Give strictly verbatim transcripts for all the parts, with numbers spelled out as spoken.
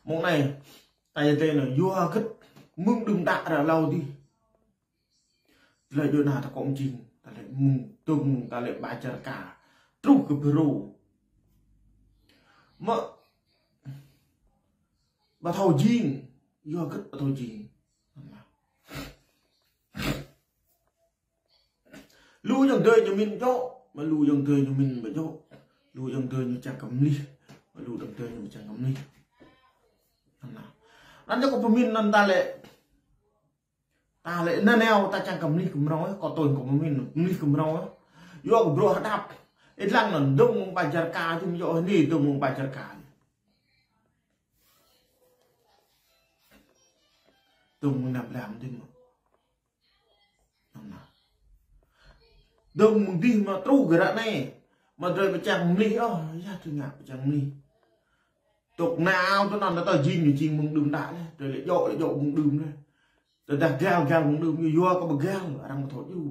Mông anai, ta yơh tơ anai, yua hơgĕt mơ̆ng đưm đă ră hlâo adih. Tơlơi djơ̆ anai ta kông jing, ta lĕ mơ̆ng tơ̆ng, ta lĕ ƀa jar ka. Truh kơ phrâo. Mơ̆ ƀu thâo jing, yua hơgĕt ƀu thâo jing. Lu ayŏng adơi ñu mĭn djơ̆, mă lu ayŏng adơi ñu mĭn ƀu djơ̆. Lu ayŏng adơi ñu čang kơ mlih, mă lu ayŏng adơi ñu čang kơ mlih. Anŭn. Anŭn yơh kâo pơmĭn anŭn ta lĕ, ta lĕ nanao ta čang kơ mlih kơ mrâo, kâo tui kâo pơmĭn mlih kơ mrâo. Yua kơ bruă hơđăp. Ih lăng anŭn dơ̆ng mơ̆ng ƀa jar ka, dơ̆ng yơh anai dơ̆ng mơ̆ng ƀa jar ka. Dơ̆ng mơ̆ng anăp lăm dơ̆ng mơ̆ng Anŭn. Dơ̆ng mơ̆ng adih mă truh kơ ră anai. Mă drơi pơčang mlih, ôh, yua tui ngă pơčang mlih. Tŏk nao tui anŭn ta jing ñu jing mơ̆ng đưm đă lĕ. Drơi lĕ djơ̆ lĕ djơ̆ mơ̆ng đưm lĕ. Tơdah gal gal mơ̆ng đưm ñu yua kơ ƀu gal arăng ƀu thâo djru.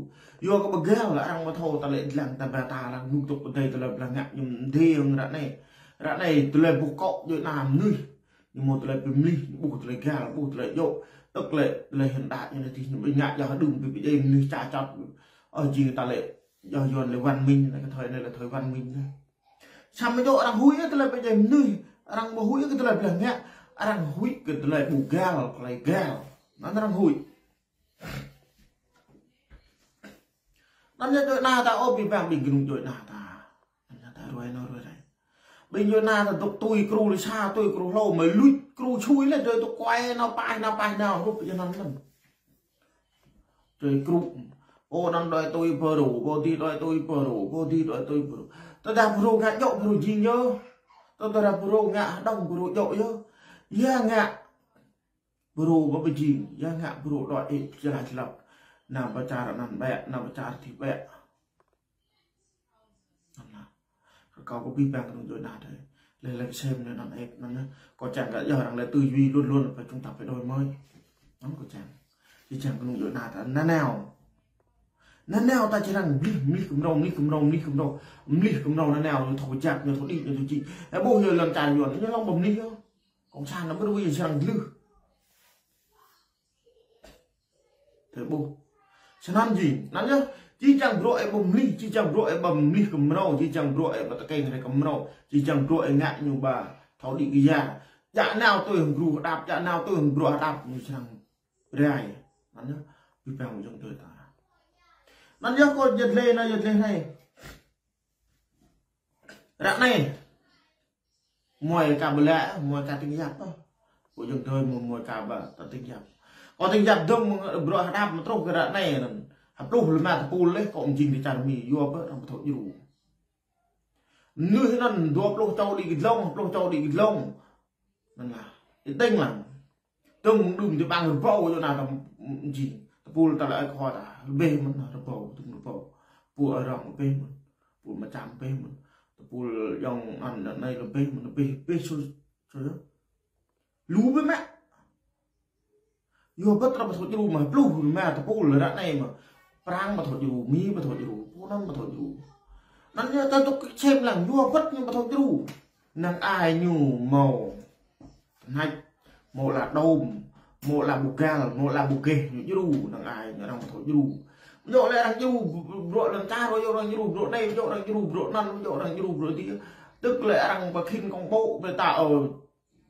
Yua kơ ƀu gal arăng ƀu thâo ta lĕ dlăng ta ba ta arăng nuk tŏk pơdai tơlơi blah ngă ñu mơdê hăng ră anai. Ră anai tơlơi ƀuh kŏ djơ̆ anai mơnuih. Ñu mâo tơlơi pơmlih, ñu ƀuh tơlơi gal, ƀuh tơlơi djơ̆, tơl lĕ tơlơi hiện đại ñu anai tih ñu ƀu ngă yua hơđŭm ƀu ƀu djai mơnuih ča čăt. Ơ, jing ta lĕ, yua Yuan lĕ văn minh, anai kơ thời anai lĕ thời văn minh anai. Samơ̆ djơ̆ arăng huĭ kơ tơlơi ƀu djai mơnuih, arăng ƀu huĭ kơ tơlơi blah ngă, arăng huĭ kơ tơlơi ƀu gal, tơlơi gal. Anŭn arăng huĭ. Anŭn yơh djơ̆ anai ta ôh ƀing ƀing ƀing gơnung djơ̆ anai ta. Anŭn yơh ta ruai nao ruai rai. Ƀing djơ̆ anai ta dŏ tui kru lĕ sa, tui kru hlâo, mă luč kru sui lĕ, djơ̆ tŏk kuai nao paih, nao paih, nao hrup yơh anŭn lăm. Djơ̆ kru. Pô anŭn đuaĭ tui phrâo, pô adih đuaĭ tui phrâo, pô adih đuaĭ tui phrâo. Tơdah phrâo ngă djơ̆ phrâo jing yơh. Tơdah phrâo ngă hơđong phrâo djơ̆ yơh. Yua ngă phrâo ƀu ƀu jing, yua ngă phrâo đuaĭ ih jơlah jơlăp. Nao pơ čar anŭn ƀĕ, nao pơ čar adih ƀĕ. Anŭn. Kâo kơ ƀing ƀing gơnung djơ̆ anai dêh. Lĕ lĕ kơ sem anŭn anŭn ĕp anŭn yơh. Kâo čang kơ yơh arăng lĕ tư duy luôn luôn phải chúng ta phải đổi mới. Anŭn kâo čang. Či čang gơnung djơ̆ anai ta nanao. Nanao ta či arăng mlih, mlih kơ mrâo, mlih kơ mrâo, mlih kơ mrâo. Mlih kơ mrâo nanao ñu thâo kơjăp, ñu thâo đĭ, ñu thâo jing. Ơ, ƀuh yơh lŏn čar Yuan, ñu lŏng ƀu mlih yơh. Cộng sản anŭn ƀu dưi srăng glưh. Tơƀuh. Snăn jing. Anŭn yơh, či čang bruă ih ƀu mlih, či čang bruă ih ƀu mlih kơ mrâo, či čang bruă ih ƀu tơkeng rai kơ mrâo, či čang bruă ih ngă ñu ƀu thâo đĭ kơ yua. Djă nao tui hăng gru hơđăp, djă nao tui hăng bruă hơđăp ñu srăng rai. Anŭn yơh, ƀing ƀing ayŏng adơi ta. Anŭn yơh kâo yơh lĕ anai, yơh lĕ anai. Ră anai. Mơi ka ƀu lĕ, mơi ka tĭng yap ôh. Kâo ayŏng adơi mơi, mơi ka ƀu ta tĭng yap. Kâo tĭng yap dơ̆ng mơ̆ng bruă hơđăp mă truh kơ ră anai anŭn. Hơpluh lima tơpul lĕ kâo mơjing kơ čar Mi, yua ƀu arăng ƀu thâo djru. Mơnuih anŭn dua pluh čô đĭ kơ dlông, pluh čô đĭ kơ dlông. Anŭn lah. Ih tĭng lah. Dơ̆ng mơ̆ng đưm tơƀang rơbâo yơh anai ta mơjing. Tơpul ta lĕ ơi khua ta. Lơbih mơ̆n rơbâo, dơ̆ng rơbâo. Pul arăng lơbih mơ̆n. Pul mơčăm lơbih mơ̆n. Tơpul ayŏng anŭn anai lơbih mơ̆n, lơbih, lơbih su, su yơh. Lu ƀĕ mă. Yua ƀu arăng ƀu thâo djru mă, pluh mă tơpul ră anai mă. Prang ƀu thâo djru, Mi ƀu thâo djru, pô anŭn ƀu thâo djru. Anŭn yơh ta dŏ kơčem lăng, yua ƀu ñu ƀu thâo djru. Năng ai ñu mâo tơhnač, mâo ala đôm, mâo ala ƀu gal, mâo ala ƀu gêh ñu djru, năng ai ñu arăng ƀu thâo djru. Djơ̆ lĕ arăng djru bruă lŏn čar, djơ̆ arăng djru bruă anai, djơ̆ arăng djru bruă anŭn, djơ̆ arăng djru bruă adih. Tức lĕ arăng ƀu khĭn kông ƀô̆ ƀơi ta, ơ,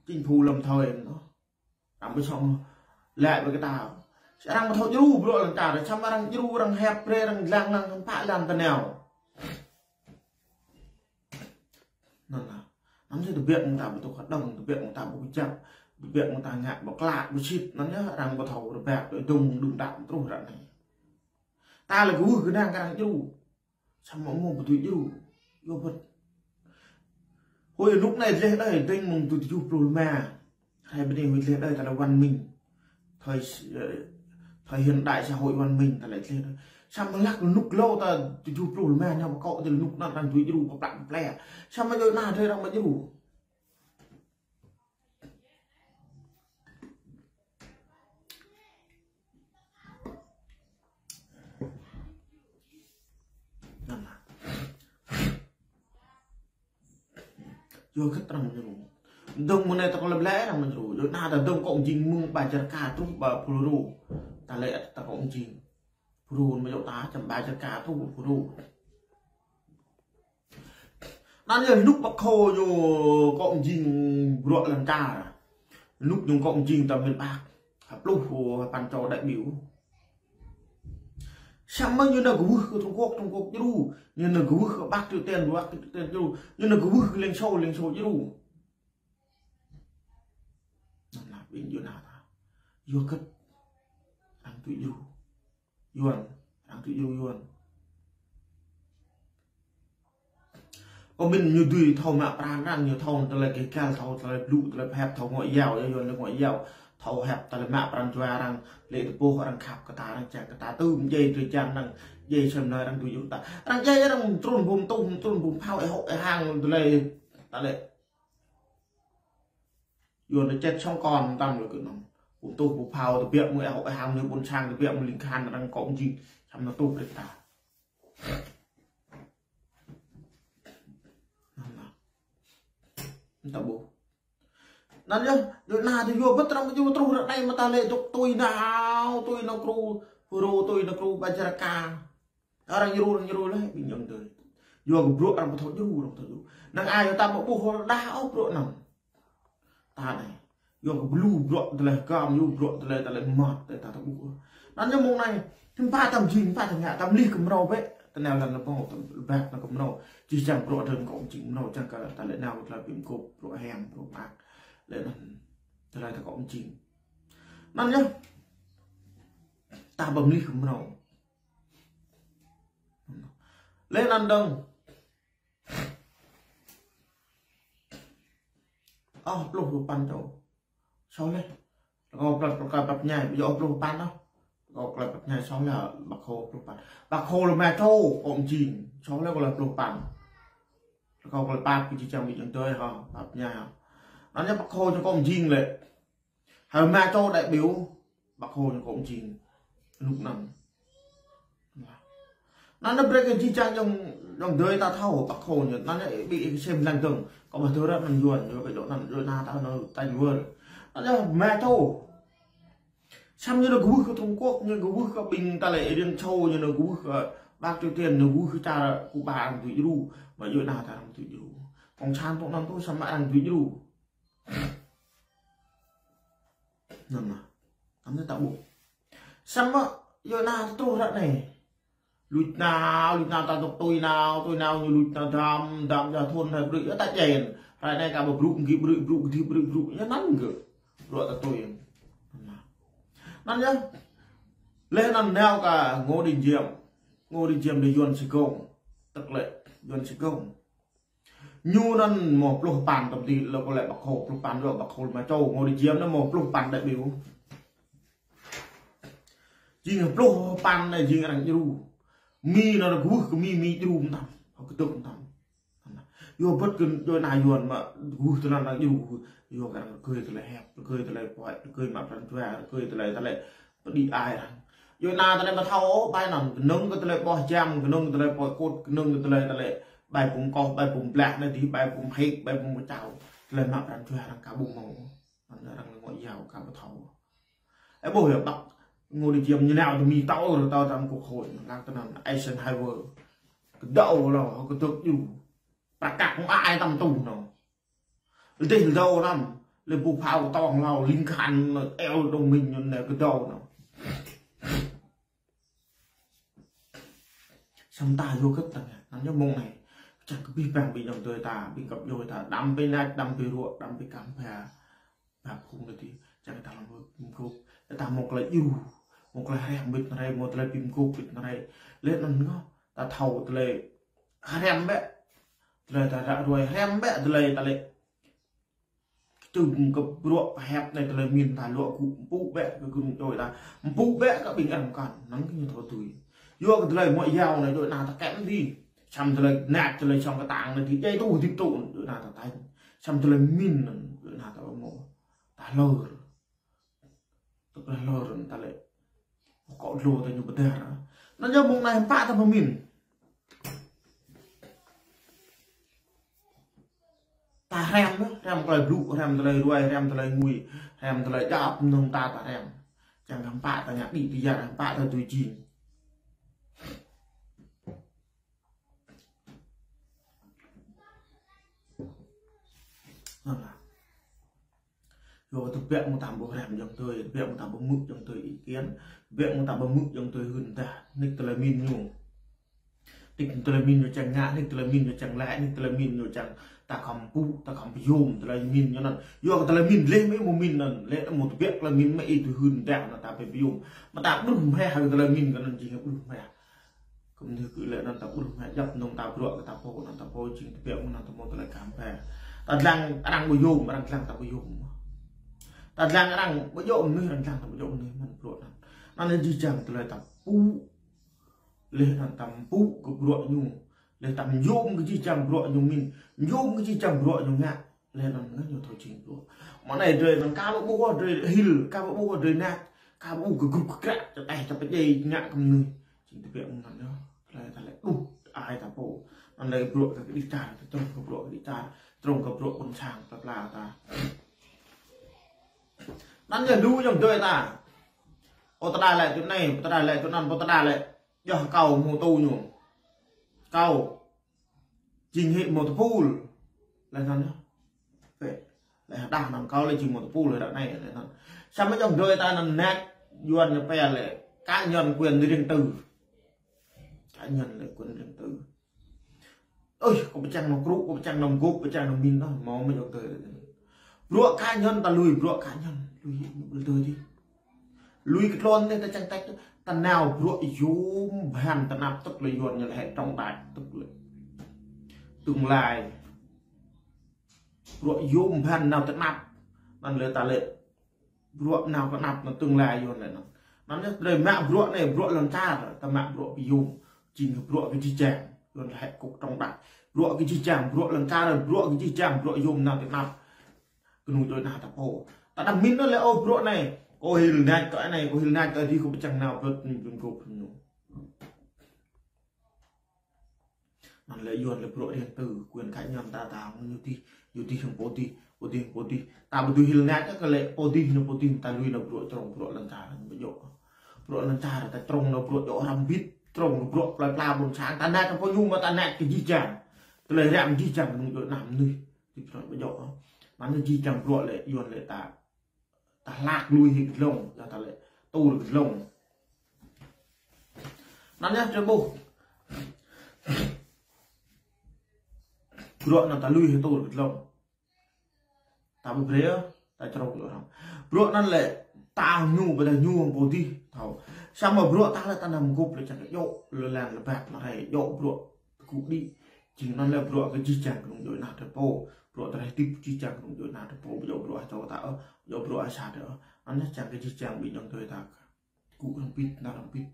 chính phủ lâm thời anŭn. Arăng ƀu sŏng lĕ ƀơi kơ ta. Arăng ƀu thâo djru bruă lŏn čar, samơ̆ arăng djru, arăng hep brơi, arăng lăng lăng, arăng pă lăng tơnao. Anŭn lah. Anŭn yơh tơbiă mơ̆ng ta ƀu tŭ kơ dơ̆ng, tơbiă mơ̆ng ta ƀu kơjăp, tơbiă mơ̆ng ta ngă ƀu klă, ƀu sĭt. Anŭn yơh arăng ƀu thâo rơbat, dơ̆ng mơ̆ng đưm đă truh ră anai. Ta lĕ kơ wơh kơnang kơ arăng djru. Samơ̆ mơ̆ ƀu dưi djru. Yua ƀu. Hơi anŭk anai dleh đơi, dơ̆ng mơ̆ng tơjuh pluh lima. Hrơi bơnai hơi dleh đơi ta lĕ văn minh. Thời, ờ, thời hiện đại xã hội văn minh ta lĕ dleh đơi. Samơ̆ lăk anŭk hlâo ta tơjuh pluh lima ñu ƀu kŏ dêh anŭk anŭn arăng dưi djru pơplă pơplĕ. Samơ̆ djơ̆ anai drơi arăng ƀu djru. Anŭn lah. Yua hơgĕt arăng djru. Dơ̆ng mơ̆ng anai ta kơ lĕ blĕ arăng mă djru. Yua anai ta dơ̆ng kông jing mơ̆ng Bajaraka truh pơ Fulro. Ta lĕ ta kông jing. Fulro mă yua ta čăm Bajaraka truh pơ Fulro. Anŭn yơh rơnŭk Bác Hồ ñu kông jing bruă lŏn čar. Rơnŭk ñu kông jing ta miền Bắc. Hơpluh păn čô đại biểu. Samơ̆ ñu nao kơwưh kơ Trung Quốc, Trung Quốc djru. Ñu nao kơwưh kơ Bắc Triều Tiên, Bắc Triều Tiên djru. Ñu nao kơwưh kơ Liên Xô, Liên Xô djru. Anŭn lah ƀing yua anai ta. Yua hơget arăng tui djru Yuan, arăng tui djru Yuan. Kơ min ñu dưi thâo mă pran arăng, ñu thâo tơlơi kơ gal, thâo tơlơi blŭ, tơlơi pơhiăp, thâo ngoại giao, yua Yuan lĕ ngoại giao. Thâo hiăp tơlơi mă pran jua arăng, lĕ tơpôh arăng khăp kơ ta, arăng čang kơ ta, tơm djai drơi jăn arăng, djai sem nai arăng tui djru ta. Arăng djai arăng trŭn bum tuh, trŭn bum phao, ê hŏk, ê hăng, tơlơi, tơlơi. Yuan lĕ čet sŏng kon tam lĕ kơ anŭn. Bum tuh bum phao tơbiă mơ̆ng ê hŏk ê hăng ñu ƀôn sang tơbiă mơ̆ng ling khan arăng kông jing. Čăm nao tuh brơi ta. Anŭn lah. Anŭn ta ƀuh. Anŭn yơh, yua anai ta yua bĕ arăng mă djru truh ră anai mơ̆ ta lĕ dŏ tui nao, tui nao kru, Fulro tui nao kru Bajaraka. Arăng djru, arăng djru lĕ, ƀing ayŏng adơi. Yua kơ bruă arăng ƀu thâo djru, arăng ƀu thâo djru. Năng ai yua ta ƀu ƀuh rơđah ôh bruă anŭn. Ta anai. Yua kơ ƀu lu bruă tơlơi hơgăm, yua bruă tơlơi, tơlơi mơmŏt, tơlơi ta ƀu ƀuh. Anŭn yơh mơ̆ng anai, hiư̆m pă ta jing, hiư̆m pă ta ngă, ta mơlih kơ mrâo bĕ. Tơnao lăn lơbâo, ta lơbăk nao kơ mrâo. Čih čang bruă dơ̆ng kông jing mrâo, čang kơ ta lĕ nao tơlơi pĭm kôp, bruă hiam, bruă mơak. Lĕ anŭn, tơlơi ta kông jing. Anŭn yơh. Ta ƀu mơlih kơ mrâo. Lĕ anŭn dơ̆ng. Ơ, pluh pluh păn čô. Soh lĕ. Rơkâo plăt rơkâo păp ñai, ƀu djơ̆ ôh pluh păn ôh. Rơkâo plăt păp ñai soh lĕ, Bác Hồ pluh păn. Bác Hồ lĕ mă čô, kông jing. Soh lĕ kơ lĕ pluh păn. Rơkâo kơ lĕ păp kơ či čang ƀing ayŏng adơi hă, păp ñai hă. Anŭn yơh Bác Hồ ñu kông jing lĕ. Hơ mă čô đại biểu, Bác Hồ ñu kông jing. Rơnŭk anŭn. Anŭn yơh brơi kơ či čang ayŏng, ayŏng adơi ta thâo Bác Hồ ñu. Anŭn yơh ƀing ih sem lăng dơ̆ng. Kơ ƀu thâo ră anŭn Yuan, yua kơ dŏ anŭn, yua anai ta anŭn ta yua. Anŭn yơh mă čô. Samơ̆ ñu nao kơwưh kơ Trung Quốc, ñu nao kơwưh kơ ƀing ta lĕ Liên Xô, ñu nao kơwưh kơ Bắc Triều Tiên, ñu nao kơwưh kơ čar Cuba arăng tui djru. Mă yua anai ta arăng tui djru. Cộng sản tŭ anŭn tŭ samơ̆ arăng tui djru. Anŭn lah. Anŭn ta ƀuh. Samơ̆ yua anai truh ră anai. Luč nao, luč nao ta dŏ tui nao, tui nao ñu luč nao dăm, dăm jơh thŭn hrơi brơi, yua ta djai. Ră anai ka ƀu brŭ, gĭ brơi, brŭ, gĭ brơi, brŭ, yua anŭn gơ̆. Bruă ta tui. Anŭn yơh. Lĕ anŭn nao kơ Ngô Đình Diệm. Ngô Đình Diệm lĕ Yuan Sài Gòn. Tơk lĕ Yuan Sài Gòn. Ñu anŭn mơ̆ pluh păn tơm ti lĕ kơ lĕ Bác Hồ pluh păn yơh, Bác Hồ mă čô, Ngô Đình Diệm anŭn mơ̆ pluh păn đại biểu. Jing pluh păn anai jing arăng djru. Mi anŭn kơwưh kơ Mi, Mi djru mơtam. Hơgơdơ̆k mơtam. Yua bĕ kơ yua anai Yuan mă kơwưh tơnăn arăng djru. Yua kơ arăng rơgơi tơlơi hiăp, rơgơi tơlơi pơhiăp, rơgơi mă pran jua, rơgơi tơlơi tơlơi pơđĭ ai arăng. Yua anai tơlơi mă thâo ôh, ƀai anŭn, kơnơ̆ng kơ tơlơi ƀôh jăm, kơnơ̆ng kơ tơlơi pơkôt, kơnơ̆ng kơ tơlơi tơlơi ƀai pum koh, ƀai pum blah anai dih, ƀai pum hik, ƀai pum kơčao. Tơlơi mă pran jua arăng ka ƀu hmâo. Anŭn arăng lĕ ngoại giao ka ƀu thâo. Ơ ƀuh yơh Bác Ngô Đình Diệm ñu nao tơ Mi tao rơ tao tam Quốc hội, lăng tơnăn Eisenhower. Kơdâo lŏ, kơdâo djru. Prăk kăk mă ai tam tŭ anŭn. Lĕ dih lơdâo anŭn, lĕ bu phao tong lâo, ling khan, eo đồng minh ñu nao kơdâo anŭn. Samơ̆ ta yua hơgĕt ta ngă, anŭn yơh mơ̆ng anai. Čang kơ abih bang ƀing ayŏng adơi ta, ƀing găp djuai ta, đăm pơnăč, đăm pơruă, đăm pơkăm pha. Ba phung anai dih, čang kơ ta lăng pơgop. Lĕ ta mơ̆ng tơlơi djru, mơ̆ng tơlơi hriăm ƀĭt anai, mơ̆ng tơlơi pĭm gop ƀĭt anai. Lĕ anŭn ngă, ta thâo tơlơi hriăm bĕ. Tơlơi ta ră ruai hriăm bĕ, tơlơi ta lĕ Tơm kơ bruă pơhiăp anai tơlơi min ta luă gŭ mpŭ bĕ kơ gơnung djuai ta. Mpŭ bĕ kơ ƀing arăng kăn, anŭn kơ ñu thâo tui. Yua kơ tơlơi ngoại giao anai djuai anai ta kĕm dih. Samơ̆ tơlơi năp tơlơi song kơtang anai dih, djai tŭ hơdip tŭ djuai anai ta tañ. Samơ̆ tơlơi min anŭn djuai anai ta ƀu hmâo. Ta hlơr. Tơl hlơr anŭn ta lĕ. Kơ dlô ta ñu pơdar. Anŭn yơh mơ̆ng anai pă ta pơmin. ta hrăm, hrăm tơlơi blŭ, hrăm tơlơi ruai, hrăm tơlơi ngui, hrăm tơlơi djŏp mơnơ̆ng ta, ta hrăm. Čang kơ hơpă ta ngă đĭ tơyar, hơpă ta tui jing. Anŭn lah. Yua kơ tơbiă mơ̆ng ta ƀu hrăm ayŏng adơi, tơbiă mơ̆ng ta ƀu hmư̆ ayŏng adơi ý kiến, tơbiă mơ̆ng ta ƀu hmư̆ ayŏng adơi hưn dah, nik tơlơi min ñu. Nik tơlơi min ñu čang ngă, nik tơlơi min ñu čang laĭ, nik tơlơi min ñu čang ta khŏm pŭ, ta khŏm pơyom tơlơi min ñu anŭn. Yua kơ tơlơi min lĕ mơ̆ ih mơ̆ min anŭn, lĕ mơ̆ tơbiă tơlơi min mơ̆ ih tui hưn dah anŭn ta pơyom. Mơ̆ ta ƀruh mơ̆ hă tơlơi min kơ anŭn jing ƀruh mơ̆. Kơ mơnuih kơ lĕ anŭn ta ƀruh mơ̆ djŏp mơnơ̆ng ta bruă kơ ta pô, anŭn ta pô jing tơbiă mơ̆ng anŭn ta mơ̆ tơlơi khăm phe. Ta dlăng arăng ƀu yom, arăng dlăng ta ƀu yom. Ta dlăng arăng ƀu djŏ mơnuih, arăng dlăng ta ƀu djŏ mơnuih mơ̆n bruă anŭn. Anŭn jih jang tơlơi ta pŭ. Lĕ anŭn ta pŭ kơ bruă ñu. Lĕ ta yom kơ jih jang bruă ñu min. Yom kơ jih jang bruă ñu ngă. Lĕ anŭn ngă ñu thâo jing bruă. Mơ̆ng anai drơi anŭn ka ƀu ƀuh drơi hil, ka ƀu ƀuh drơi nač, ka ƀu ƀuh kơ grup kơ kră, čơteh čơpơdjai ngă kơ mơnuih. Jing tơbiă mơ̆ng anŭn yơh. Tơlơi ta lĕ đut ai ta pô. Anŭn lĕ bruă kơ kơđi čar, ta trông kơ bruă kơđi čar, trông kơ bruă ƀôn sang pla pla ta. Anŭn yơh lu ayŏng adơi ta. Pô tơđa lĕ tui anai, pô tơđa lĕ tui anŭn, pô tơđa lĕ. Yơh kâo hmâo tŭ ñu. Kâo jing hĭ hmâo tơpul. Lĕ anŭn yơh. Pĕ. Lĕ hơdah anŭn kâo lĕ jing hmâo tơpul lĕ ră anai lĕ anŭn. Samơ̆ ayŏng adơi ta anŭn nač Yuan ñu pia lĕ cá nhân quyền riêng tư. Cá nhân lĕ quyền riêng tư. Ơi, kâo pơčang nao krŭ, kâo pơčang nao mgôp, pơčang nao min anŭn, hmâo mơ̆ ayŏng adơi. Bruă cá nhân ta lui, bruă cá nhân. Lui hĭ ñu ƀu tui dih. Lui kơ tlôn anai ta čang tač, ta nao bruă yôm bhan tơnap tŭk lĕ Yuan ñu lĕ hệ trọng đại tŭk lĕ. Tương lai. Bruă yôm bhan nao tơnap. Anŭn lĕ ta lĕ. Bruă nao tơnap anŭn tương lai Yuan lĕ anŭn. Anŭn yơh drơi mă bruă anai, bruă lŏn čar, ta mă bruă pơyom. Jing bruă kơ jih jang. Yuan lĕ hệ cục trọng đại. Bruă kơ jih jang, bruă lŏn čar, bruă kơ jih jang, bruă yôm nao tơnap. Kơnung djuai ania ta pô. Ta đăm min anŭn lĕ ôh bruă anai. Kâo hil nač kơ anai, kâo hil nač kơ adih, kâo pơčang nao bruă ñu jing gôp ñu. Anŭn lĕ Yuan lĕ bruă riêng tư, quyền cá nhân ta ta hmâo ñu dih, ñu dih hăng pô dih, pô dih hăng pô dih. Ta ƀu dưi hil nač kơ lĕ pô dih ñu pô dih ta lui nao bruă trông bruă lŏn čar ñu ƀu djŏ. Bruă lŏn čar ta trông nao bruă djŏ hrăm bit, trông nao bruă pla pla ƀôn sang, ta nač kơ pô ñu mơ̆ ta nač kơ jih jang. Tơlơi răm jih jang kơnung djuai ania mơnuih. Dih bruă ƀu djŏ. Anŭn jih jang bruă lĕ Yuan lĕ ta ta hlak lui hĭ kơ dlông, yua ta lĕ tur kơ dlông. Anŭn yơh drơi ƀuh. Bruă anŭn ta lui hĭ tur kơ dlông. Ta ƀu brơi, ta črông kơ dlông. Bruă anŭn lĕ ta ñu, ƀôdah ñu hăng pô dih, thâo. Samơ̆ bruă ta lĕ ta nao mgôp lĕ čang kơ djŏ, lĕ lăng lĕ băt lĕ rai, djŏ bruă. Tơgŭ đĭ. Jing anŭn lĕ bruă kơ jih jang kơnung djuai ania ta pô. Bruă tơlơi hơdip jih jang kơnung djuai ania ta pô. Ƀu djŏ bruă ha čô ta ôh, ƀu djŏ bruă ha sa ta ôh. Anŭn yơh čang kơ jih jang ƀing ayŏng adơi ta. Tơgŭ hrăm bit, nao hrăm bit.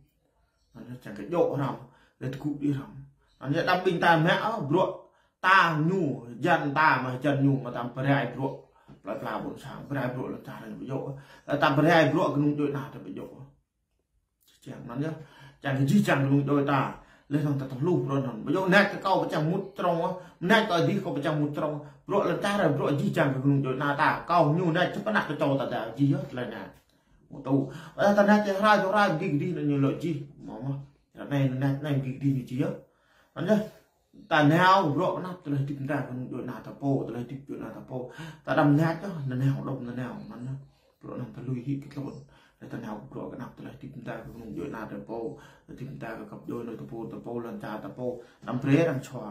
Anŭn yơh čang kơ djŏ hrăm, lĕ tơgŭ đĭ hrăm. Anŭn yơh đăm ƀing ta mă ôh, bruă ta ñu, hơjăn ta mă hơjăn ñu mă ta brơi bruă. Pla pla ƀôn sang, brơi bruă lŏn čar ñu ƀu djŏ. Lĕ ta brơi bruă kơnung djuai ania ta ƀu djŏ. Jih jang anŭn yơh. Čang kơ jih jang kơnung djuai ta. Lĕ anŭn ta tơhluh bruă anŭn. Ƀu djŏ nač kơ kâo pơčang mŭt črông ôh. Nač kơ adih kâo pơčang mŭt črông. Bruă lŏn čar, bruă jih jang kơ kơnung djuai ania ta. Kâo ñu nač čơpơnah kơ čô ta dah jih yơh tơlơi anŭn. Mơ̆ tŭ. Ƀôdah ta nač čih rai, čih rai, gih gih anŭn ñu lŏ jih. Mơ̆ mơ̆. Ră anai nač anai gih gih ñu jih yơh. Anŭn yơh. Ta nao bruă pơanăp tơlơi hơdip mơta kơ kơnung djuai ania ta pô, tơlơi hơdip djuai ania ta pô. Ta đăm nač yơh, nanao đŏm nanao, anŭn yơh. Bruă anŭn ta lui hĭ kơ tlôn. Lĕ ta nao bruă pơanăp tơlơi hơdip mơta kơ kơnung djuai ania ta pô, hơdip mơta kơ găp djuai anai ta pô, ta pô, lŏn čar ta pô. Đăm brơi arăng čua.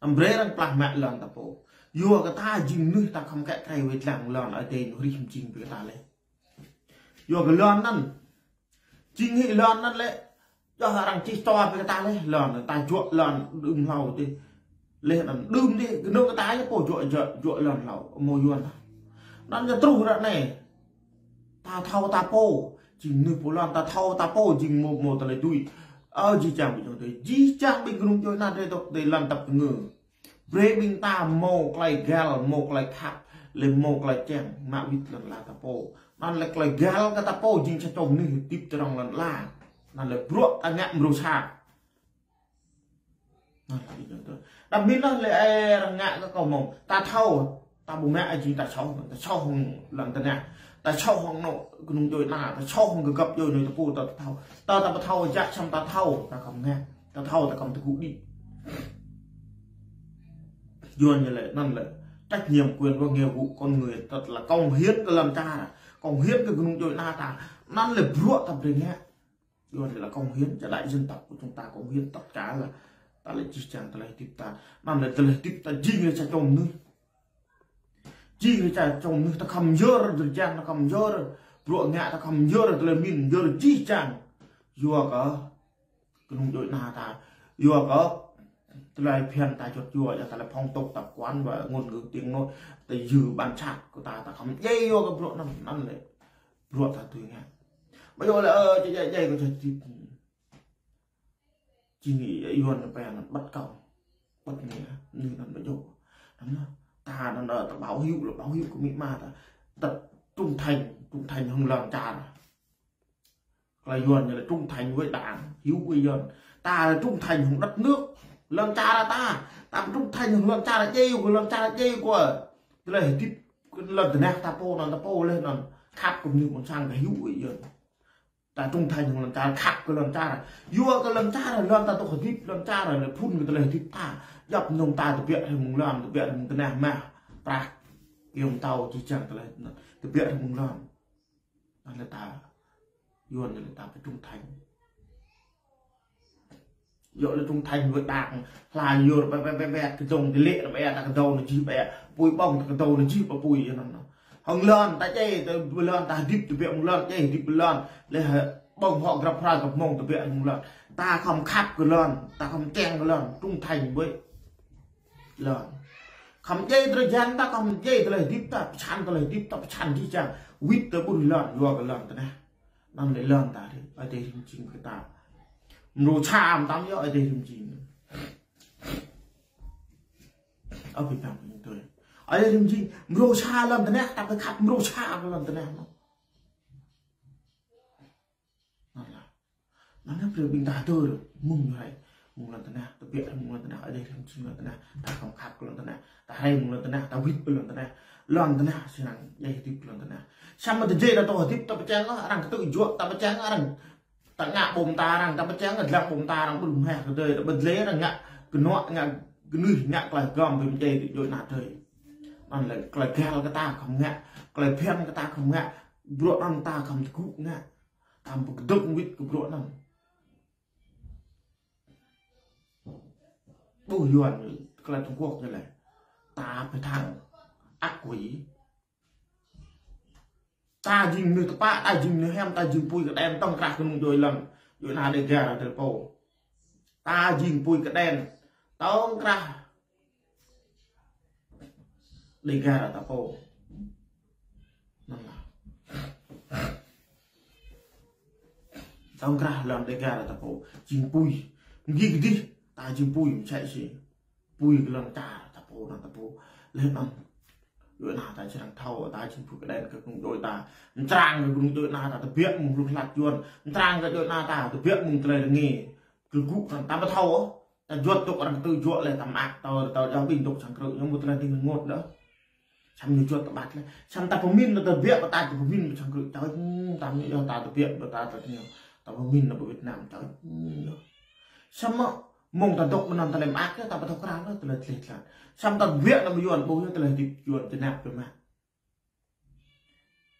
Đăm brơi arăng plah mă lŏn ta pô. Yua kơ ta jing mơnuih ta khŏm kĕ krei wai lăng lŏn Ơi Adai ñu rĭm jing brơi ta lĕ. Yua kơ lŏn anŭn. Jing hĭ lŏn anŭn lĕ. Yua arăng čih čua brơi ta lĕ. Lŏn anŭn ta juă lŏn đưm hlâo dih. Lĕ anŭn đưm dih. Gơnuk kơ ta yơh pô juă, juă, juă lŏn hlâo. Mơ̆ Yuan ta. Anŭn yơh truh ră anai. Ta thâo ta pô. Jing mơnuih pô lŏn ta thâo ta pô. Jing mơ̆, mơ̆ tơlơi tui. Ơ, jih jang ƀing jong tui. Jih jang ƀing kơnung djuai ania drơi tŏk tui lŏn tăp ngơ. Brơi ƀing ta mâo tơlơi găl, mâo tơlơi khăp, lĕ mâo tơlơi čang, mă wĭt lŏn ala ta pô. Anŭn lĕ tơlơi găl kơ ta pô, jing sa čô mơnuih hơdip tơdrong lŏn ala. Anŭn lĕ bruă ta ngă mrô sa. Đăm min lah lĕ ai arăng ngă kơ kâo mơ̆ng. Ta thâo, ta ƀu mă ai jing ta soh, ta soh hăng lŏn tơnah. Ta soh hăng anŏ kơnung djuai ana, ta soh hăng gơgăp djuai anai ta pô, ta thâo. Ta, ta ƀu thâo jak săm ta thâo, ta khŏm ngă. Ta thâo, ta khŏm tơgŭ đĭ. Yuan ñu lĕ, anŭn lĕ trách nhiệm quyền và nghĩa vụ con người, ta là cống hiến kơ lŏn čar, cống hiến kơ kơnung djuai ana ta. Anŭn lĕ bruă ta brơi ngă. Yuan là cống hiến cho đại dân tộc của chúng ta, cống hiến tất cả là ta lĕ jih jang tơlơi hơdip ta. Anŭn lĕ tơlơi hơdip ta jing lĕ sa čô mơnuih. Jing lĕ sa čô mơnuih ta khŏm yơr drơi jang, ta khŏm yơr bruă ngă, ta khŏm yơr tơlơi min, yơr jih jang. Yua kơ kơnung djuai ana ta. Yua kơ tơlơi phiăn ta juăt yua, yua tơlơi phong tục tập quán và ngôn ngữ tiếng nói, ta dư bản sắc của ta, ta khŏm djai yua kơ bruă anŭn, anŭn lĕ bruă ta tui ngă. Ƀu djơ̆ lĕ, ơ, djai, djai, djai kơ čih tip. Jing Yuan pĕ anŭn bắt cóc, bắt nè, anŭn anŭn ƀu djơ̆. Anŭn ta anŭn ta báo hiếu là báo hiếu kơ amĭ ama ta. Ta trung thành, trung thành hăng lŏn čar. Tơlơi Yuan ñu là trung thành với Đảng, hiếu với dân. Ta là trung thành hăng đất nước, lŏn čar ta. Ta trung thành hăng lŏn čar, djai kơ lŏn čar, djai kơ tơlơi hơdip lŏn tơnah ta pô anŭn, ta pô lĕ anŭn khăp kơ mơnuih ƀôn sang, ta hiếu với dân. Ta trung thành hăng lŏn čar, khăp kơ lŏn čar. Yua kơ lŏn čar, lŏn ta dŏ hơdip, lŏn čar lĕ phŭn kơ tơlơi hơdip ta. Djŏp mơnơ̆ng ta tơbiă rai mơ̆ng lŏn, tơbiă rai mơ̆ng tơnah mah, prăk, kiăng tao jih jang tơlơi, tơbiă rai mơ̆ng lŏn. Anŭn lĕ ta, Yuan lĕ ta phải trung thành. Yua lĕ trung thành với Đảng, hla yua ƀĕ ƀĕ ƀĕ ƀĕ, kơdông tơlĕ ƀĕ, ta kơdông anŭn jih ƀĕ, apui ƀơ̆ng ta kơdông anŭn jih ƀĕ apui anŭn. Hăng lŏn ta djai, ta lŏn ta hơdip tơbiă mơ̆ng lŏn, djai hơdip lŏn, lĕ ƀơ̆ng hŏ grăp hrơi grăp mông tơbiă mơ̆ng lŏn. Ta khŏm khăp kơ lŏn, ta khŏm kiăng kơ lŏn, trung thành với lŏn. Khŏm djai drơi jang ta, khŏm djai tơlơi hơdip ta, pơčan tơlơi hơdip ta, pơčan jih jang, wĭt tơ ƀuh lŏn, yua kơ lŏn tơnah. Anŭn lĕ lŏn ta dih, Ơi Adai rĭm čĭng kơ ta. Mrô sa mơtam yơh Ơi Adai rĭm čĭng. Ơ, ƀing ta ƀing tui. Ơi Adai rĭm čĭng, mrô sa lŏn tơnah, ta phải khăp mrô sa kơ lŏn tơnah anŭn. Anŭn lĕ. Anŭn lĕ brơi ƀing ta tui, mơ̆ng ñu rai, mơ̆ng lŏn tơnah, tơbiă mơ̆ng lŏn tơnah, Ơi Adai rĭm čĭng lŏn tơnah, ta khŏm khăp kơ lŏn tơnah, ta rai mơ̆ng lŏn tơnah, ta wĭt kơ lŏn tơnah, lŏn tơnah sĭt năng djai hơdip kơ lŏn tơnah. Samơ̆ ta djai ta dŏ hơdip, ta pơčang lĕ, arăng kơtư̆ juă, ta pơčang lĕ arăng, ta ngă ƀô̆ mơta arăng, ta pơčang lĕ dlăng ƀô̆ mơta arăng, ƀu hmâo kơ drơi, ta ƀu dlăng arăng ngă kơnuă, ngă kơnuih, ngă tơlơi hơgŏm ƀơi mơčeh djuai ana drơi. Anŭn lĕ tơlơi găl kơ ta khŏm ngă, tơlơi phiăn kơ ta khŏm ngă, bruă anŭn ta khŏm tơgŭ ngă. Ta pơkơdơ̆ng wĭt kơ bruă anŭn. Ƀuh Yuan, tơlơi Trung Quốc ñu lĕ. Ta phải thắng ác quỷ. Ta jing mơnuih tơpă, ta jing mơnuih hiam, ta jing apui kơđen, tŏng krah kơnung djuai lŏn, djuai ana Đêga ta pô. Ta jing apui kơđen, tŏng krah Đêga ta pô. Anŭn lĕ. Tŏng krah lŏn Đêga ta pô. Jing apui. Mơgi kơdih, ta jing apui, mơsĕ si apui kơ lŏn čar ta pô, anŭn ta pô. Lĕ anŭn. Djuai ana ta sĭt năng thâo, ta jing apui kơđen kơ kơnung djuai ta. Mơčrang kơ kơnung djuai ana ta, tơbiă mơ̆ng hlŭn hlăt Yuan. Mơčrang kơ djuai ana ta, tơbiă mơ̆ng tơlơi rơngiă. Kơ gŭ anŭn ta ƀu thâo ôh. Ta juăt dŏ arăng kơtư̆ juă lĕ ta mơak, ta, ta, ta ƀing dŏ sang krư̆, ñu ƀu tơlơi tĭng rơngot đôč. Samơ̆ ñu juăt ta ƀăt lĕ. Samơ̆ ta pơmĭn, ta tơbiă, ta, ta pơmĭn sang krư̆, čơč, hmm, ta mĭn yơh ta tơbiă, ta, ta, ta, ta pơmĭn anŭn ƀơi Việt Nam, čơč, hmm, yơh. Samơ̆ mơ̆ng ta dŏ mơnăn tơlơi mơak yơh, ta ƀu thâo krăn yơh, tơlơi tlĕ tlăn. Samơ̆ ta tơbiă anŭn mơ̆ng Yuan ƀuh yơh, tơlơi hơdip Yuan tơnap biă mă.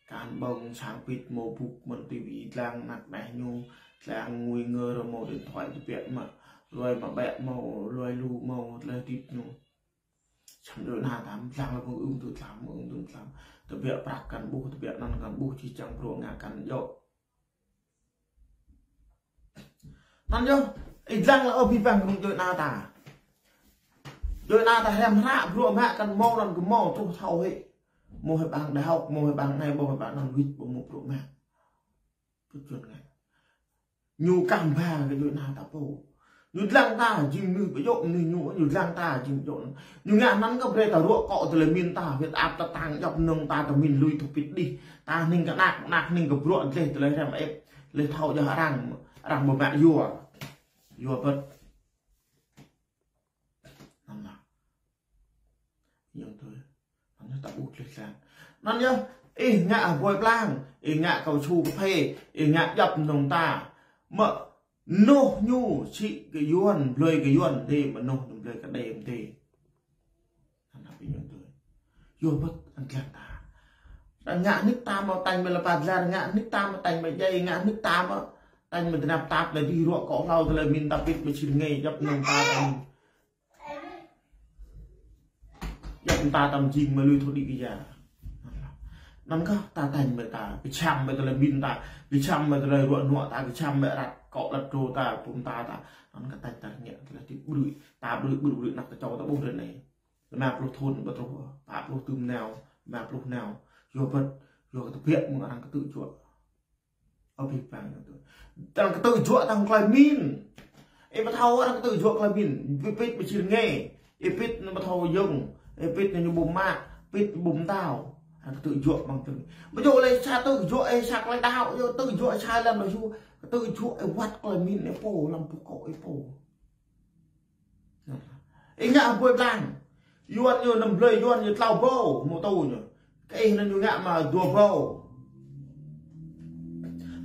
Kăn ƀơ̆ng sang pit mơ̆ buk mơ̆n ti vi dlăng anăk đeh ñu, dlăng ngui ngơ rơ mơ̆ điện thoại tơbiă mă, luai mă ƀĕ mơ̆, luai lu mơ̆, tơlơi hơdip ñu. Samơ̆ djuai ana ta dlăng lĕ mơ̆ng ưm tŭ dlăng, mơ̆ng ưm tŭ dlăng. Tơbiă prăk kăn ƀuh, tơbiă anăn kăn ƀuh, jih jang bruă ngă kăn djơ̆. Anŭn yơh, ih dlăng lĕ ơ ƀing ƀing kơnung djuai ana ta. Djuai ana ta hriăm hră, bruă mă kăn mơ̆ anŭn kơ mơ̆ truh thâo hĭ. Mơ̆ hĭ ƀang đại học, mơ̆ hĭ ƀang anai, mơ̆ hĭ ƀang anŭn wĭt, ƀu mơ̆ bruă mă. Pơčuăn ngă. Ñu kah ba kơ djuai ana ta pô. Ñu dlăng ta jing mơnuih ƀu djơ̆ mơnuih ñu, ñu dlăng ta jing ƀu djơ̆. Ñu ngă anăn kơ brơi ta ruă akŏ tơlơi min ta, huyết áp ta tăng, djŏp mơnơ̆ng ta, ta min lui thŭk pit đih. Ta hning kơ anăk, anăk hning kơ bruă dleh, tơlơi hriăm ĕp. Lĕ thâo yơh arăng, arăng ƀu mă yua. Yua bĕ. Ayŏng adơi. Anŭn ta ƀuh tơlơi tlan. Anŭn yơh, ih ngă hơbơi blang, ih ngă kơ̆ng su kơphê, ih ngă djŏp mơnơ̆ng ta. Mơ̆ mơnuih ñu sĭ kơ Yuan, blơi kơ Yuan, dê mơnuih ñu blơi kơ đe mơ̆n dê. Anŭn hơbĭ ayŏng adơi. Yua bơ̆t anŭn tlan ta. Ngă nik ta mơ̆ tañ mơ̆ lơpa dlar, ngă nik ta mơ̆ tañ mơ̆ djai, ngă nik ta mơ̆ tañ mơ̆ tơnap tap, lĕ dih ruă kŏ hlâo, tơlơi min ta pĭt mơ̆ sĭt ngĕ, djŏp mơnơ̆ng ta tañ djŏp ta tăm jing mơ̆ lui thô đĭ kơ ya. Anŭn kah ta tañ mơ̆ ta, kơčăm mơ̆ tơlơi min ta, kơčăm mơ̆ tơlơi ruă nuă ta, kơčăm mơ̆ răt kŏ lăt trô ta, pum ta ta. Anŭn kah tañ ta ngă tơlơi tĭt ƀrư̆, ta ƀrư̆, ƀrư̆, ƀrư̆, anăp ta čô ta ƀuh ră anai. Lima pluh thŭn ƀu truh, pă pluh tŭm nao, lima pluh nao. Yua bơ̆t, yua kơ tơbiă mơ̆ng arăng kơtư̆ juă. Ơ, abih bang ayŏng adơi. Arăng kơtư̆ juă tơlơi min. Ih ƀu thâo arăng kơtư̆ juă tơlơi min. Ih pĭt mơ̆ sĭt ngĕ. Ih pĭt anŭn ƀu thâo yơ̆ng. Ih pĭt anŭn ñu ƀu mă. Pĭt ƀu mơtao. Arăng kơtư̆ juă mơ̆ng tơlơi min. Ƀu djơ̆ lĕ sa kơtư̆ juă, ih sa tơlơi đaŏ. Djơ̆ kơtư̆ juă, kơtư̆ juă sa lăm lŏn su. Kơtư̆ juă ih wăt tơlơi min ih pô, lăm pŭk kŏ ih pô. Ih ngă hơbơi blang. Yuan ñu năm blơi, Yuan ñu tlâo ƀâo, mô tô ñu. Kơ ih anŭn ñu ngă mă dua ƀâo.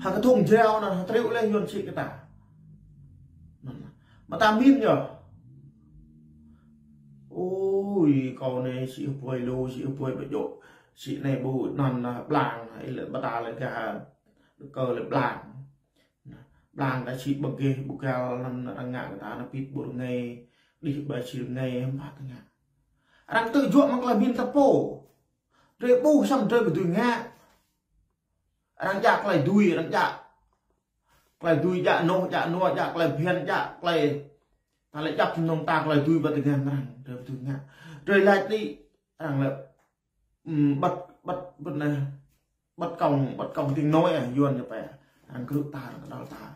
Hăng kơ thŭng jrao anŭn, hăng triu lĕ Yuan sĭ kơ ta. Anŭn. Mă ta min yơh. Ôi, kâo anai sĭ hơbơi lu, sĭ hơbơi ƀu djơ̆. Sĭ anai ƀu anŭn, blang, ih lĕ mă ta lĕ gah, kơ lĕ blang. Blang ta sĭ ƀơ̆ng gêh ƀu gal anŭn arăng ngă kơ ta anŭn pĭt ƀu rơngai, đih ƀai sĭ rơngai hăm pă ta ngă. Arăng kơtư̆ juă mơ̆ng tơlơi min ta pô. Drơi ƀuh săm drơi ƀu dưi ngă. Arăng djă tơlơi dưi, arăng djă tơlơi dưi, djă noh, djă nua, djă tơlơi phiăn, djă tơlơi ta lĕ djŏp mơnơ̆ng ta tơlơi dưi ƀơi tơngan arăng, drơi ƀu dưi ngă. Drơi lač đĭ, arăng lĕ, ưm, ƀăt, ƀăt, ƀăt anai, ƀăt kông, ƀăt kông tiếng nói, Yuan ñu pĕ. Arăng krư̆ ta, arăng kơđăl ta.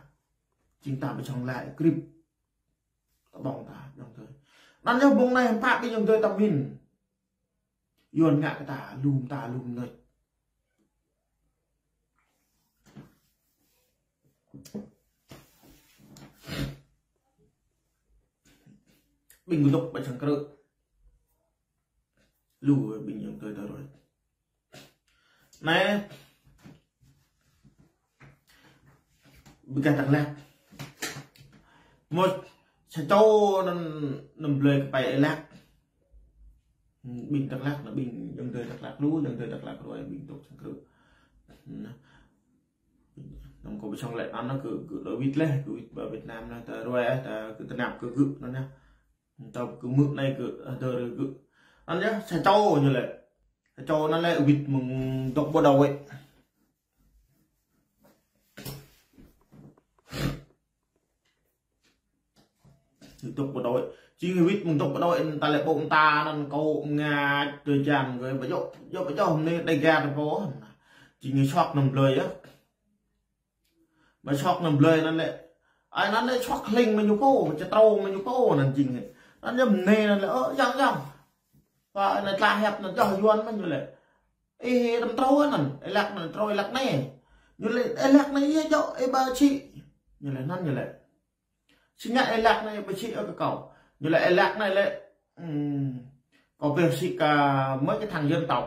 Jing ta ƀu čŏng laĭ krip. Tơƀơ̆ng ta, ayŏng adơi. Anŭn yơh mông anai hăm pă ƀing ayŏng adơi ta min. Yuan ngă kơ ta, lum ta, lum nơ̆t. Ƀing dŏ ƀơi sang krư̆. Lu ƀing ayŏng adơi ta ruai. Anai, ƀing gah Dak Lak. Mơ̆ sa čô anŭn, anŭn blơi kơ pă ih lăk. Ƀing Dak Lak, anŭn ƀing ayŏng adơi Dak Lak lu, ayŏng adơi Dak Lak ruai ƀing dŏ sang krư̆. Anŭn kâo ƀu čŏng laĭ anŭn, anŭn kơ, kơ đuaĭ wĭt leh, kơ wĭt ƀơi Việt Nam anŭn, ta ruai, ta kơ tơnap kơ gơ̆ anŭn yơh. Tơl kơ mơ̆ng anai kơ, ơ, dơ̆ rơ̆ gơ̆. Anŭn yơh, sa čô ñu lĕ. Sa čô anŭn lĕ wĭt mơ̆ng dŏ ƀu đaŏ wĕ. Dŏ ƀu đaŏ wĕ. Jing wĭt mơ̆ng dŏ ƀu đaŏ wĕ, ta lĕ ƀô̆ ta anŭn kâo ngă tơjăn kơ, ƀu djơ̆, djơ̆, ƀu djơ̆, anai đe găt pô. Jing ñu suak anŭn blơi yơh. Mă suak anŭn blơi anŭn lĕ. Ai anŭn lĕ suak hling mă ñu pô, mă čơtrâu mă ñu pô anŭn jing. Anŭn yơh mơnê anŭn lĕ, ơ, yang, yang. Pă anŭn tla hiăp anŭn djơ̆ Yuan mă ñu lĕ. Ih, tăm trâu anŭn, ih lăk anŭn, trâu ih lăk anai. Ñu lĕ, ih lăk anai, ih djơ̆, ih ƀu sĭ. Ñu lĕ, anŭn ñu lĕ. Sĭ ngă ih lăk anai ƀu sĭ ôh kơ kâo. Ñu lĕ ih lăk anai lĕ, ừm, kâo pĕ sĭ kơ mấy cái thằng dân tộc.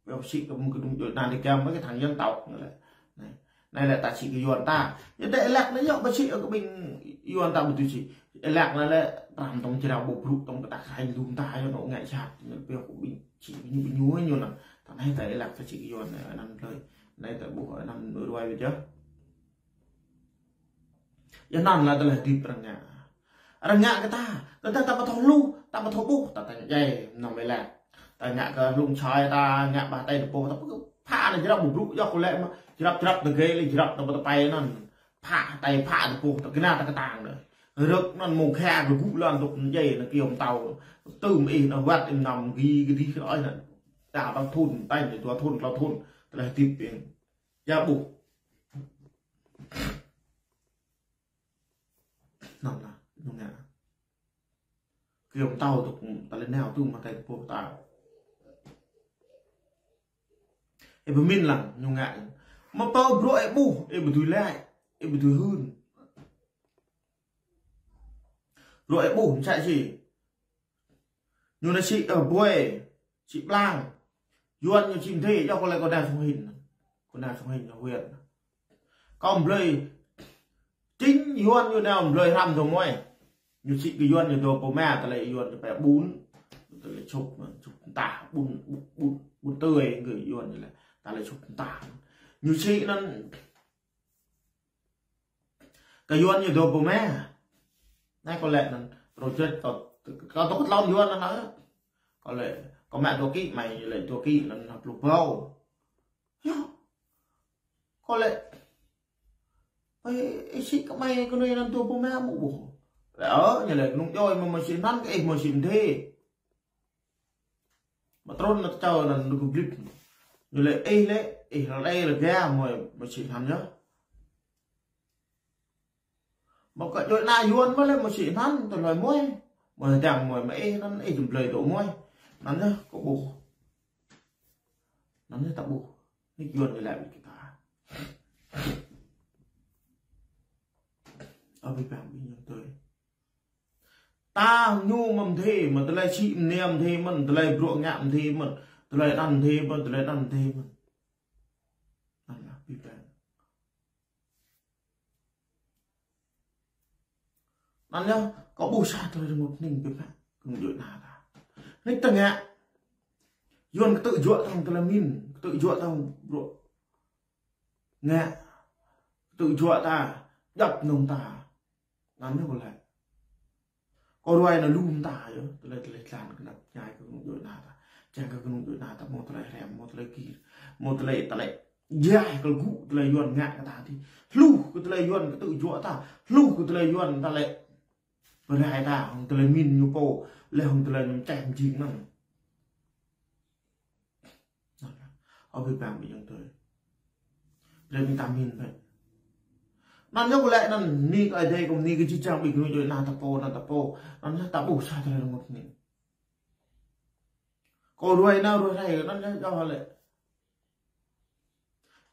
Pĕ sĭ kơ mơ̆ng kơdŭng djuai anăn Dega mấy cái thằng dân tộc. Ñu lĕ. Anai, anai lĕ ta sĭ kơ Yuan ta. Ñu lĕ ih lăk anai yơh ƀu sĭ ôh kơ ƀing Yuan ta ƀu dưi sĭ. Ih lăk anai lĕ pram tŏng jrao ƀu brŭ tŏng kơ ta kơ ranh lŭm ta yơh nŏ ngă sat. Ñu lĕ pĕ kơ ƀing sĭ ñu ƀu ñu ñu anŭn. Ta anai ta ih lăk ta sĭ kơ Yuan anŭn blơi. Anai ta ƀuh anŭn ruai wĭt yơh. Yơh anŭn lĕ tơlơi hơdip arăng ngă. Arăng ngă kơ ta, tơdah ta ƀu thâo hluh, ta ƀu thâo ƀuh, ta tañ djai, anăm ih lăk. Ta ngă kơ hlung čai ta, ngă ƀah tai tơpôh, ta pơkơ phă anai jrăp ƀu brŭ, yua kơ lĕ mă, jrăp jrăp tơgê lĕ jrăp ta ƀu tơpai anŭn. Phă tai phă tơpôh, ta gơna ta kơtang anŭn. Rơ̆k anŭn mơ̆ng khă kơ gŭ lăn dŏ djai anŭn kơyom tâo. Tơm ih anŭn wăt ih anăm gĭ gĭ dih kơ ơi anŭn. Ta ƀăng thŭn, tañ dua thŭn, klâo thŭn, tơlơi hơdip ih. Yua ƀuh. Anŭn lĕ, ñu ngă. Kơyom tâo tŭk ta lĕ nao tŭ mă tai tơpôh ta. Ih pơmĭn lăng, ñu ngă. Mă pơ bruă ih ƀuh, ih ƀu dưi laĭ, ih ƀu dưi hưn. Bruă ih ƀuh, mơsĕ sĭ. Ñu anai sĭ, ơ, ƀuai, sĭ blang. Yuan ñu sĭ mdê, yua kơ lĕ kâo nao sông Hinh. Kâo nao sông Hinh ñu huyện. Kâo blơi chính Yuan ñu nao blơi hrăm dô mơi. Ñu sĭ kơ Yuan ñu dô pô ma, tơlơi Yuan ñu pĕ ƀun. Tơlơi sŭp, sŭp mơta, ƀun, ƀun, ƀun, ƀun tơi, gơ̆ Yuan ñu lĕ. Tơlơi sŭp mơta. Ñu sĭ anŭn kơ Yuan ñu dô pô ma. Anai kâo lĕ anŭn, project kâo, kâo tŏk kơ tlôn Yuan anŭn hă. Kâo lĕ, kâo mă dua ký, mơi lĕ dua ký anŭn pluh ƀâo. Yơh. Kâo lĕ, ơi, ih sĭ kơ mơi kơ anai anŭn dua pô ma mơ̆ ƀuh. Lĕ, ơ, ñu lĕ, kơnung djơ̆ mơi, mơi sĭ anŭn, kơ ih mơi sĭ mdê. Mă trŭn anŭn čâo anŭn dŭ glip. Ñu lĕ, ih lĕ, ih lĕ, ih lĕ ga mơi, mơi sĭ anŭn yơh. Mă kơ djơ̆ anai Yuan mă lĕ mơi sĭ anŭn, tơlơi mơi. Mơi dang mơi mă ih anŭn, ih jum blơi dŏ mơi. Anŭn yơh, kâo ƀuh. Anŭn yơh ta ƀuh. Anai Yuan ñu lĕ ƀing ta. Ơ, abih bang ƀing ayŏng adơi. Ta ñu mơ̆n mdê mơ̆n, tơlơi sĭ mơnam mdê mơ̆n, tơlơi bruă ngă mdê mơ̆n, tơlơi anŭn mdê mơ̆n, tơlơi anŭn mdê mơ̆n. Anŭn yơh abih bang. Anŭn yơh, kâo ƀuh sa tơlơi rơngot hning biă mă kơ kơnung djuai ana ta. Anai ta ngă. Yuan kơtư̆ juă ta hăng tơlơi pơmĭn, kơtư̆ juă ta hăng bruă ngă, kơtư̆ juă ta, djŏp mơnơ̆ng ta. Anŭn yơh kâo lĕ. Kâo ruai anŭn lu mơta yơh, tơlơi, tơlơi tlan kơnăp ñai kơ kơnung djuai ana ta. Čang kơ kơnung djuai ana ta hmâo tơlơi hrăm, hmâo tơlơi gir, hmâo tơlơi, tơlơi djai kơ gŭ tơlơi Yuan ngă kơ ta tih. Hluh kơ tơlơi Yuan kơtư̆ juă ta, hluh kơ tơlơi Yuan ta lĕ pơrai ta, hăng tơlơi pơmĭn ñu pô, lĕ hăng tơlơi ñu čeh mơjing anŭn. Ơ, abih bang ƀing ayŏng adơi. Brơi ƀing ta pơmĭn bĕ. Anŭn yơh kâo lĕ anŭn bơni kơ Ơi Adai, kâo bơni kơ jih jang ƀing kơnung djuai ana ta pô, anŭn ta pô. Anŭn yơh ta ƀuh sa tơlơi rơngot hning. Kâo ruai nao ruai rai, anŭn yơh yua lĕ.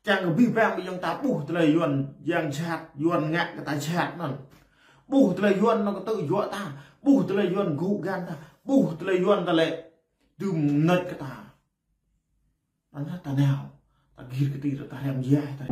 Čang kơ abih bang ƀing ayŏng ta ƀuh tơlơi Yuan, yang jhat, Yuan ngă kơ ta jhat anŭn. Ƀuh tơlơi Yuan anŭn kơtư̆ juă ta, ƀuh tơlơi Yuan gŭ gan ta, ƀuh tơlơi Yuan ta lĕ dưm mơneč kơ ta. Anŭn yơh ta nao, ta gir kơtir, ta hrăm jai ta.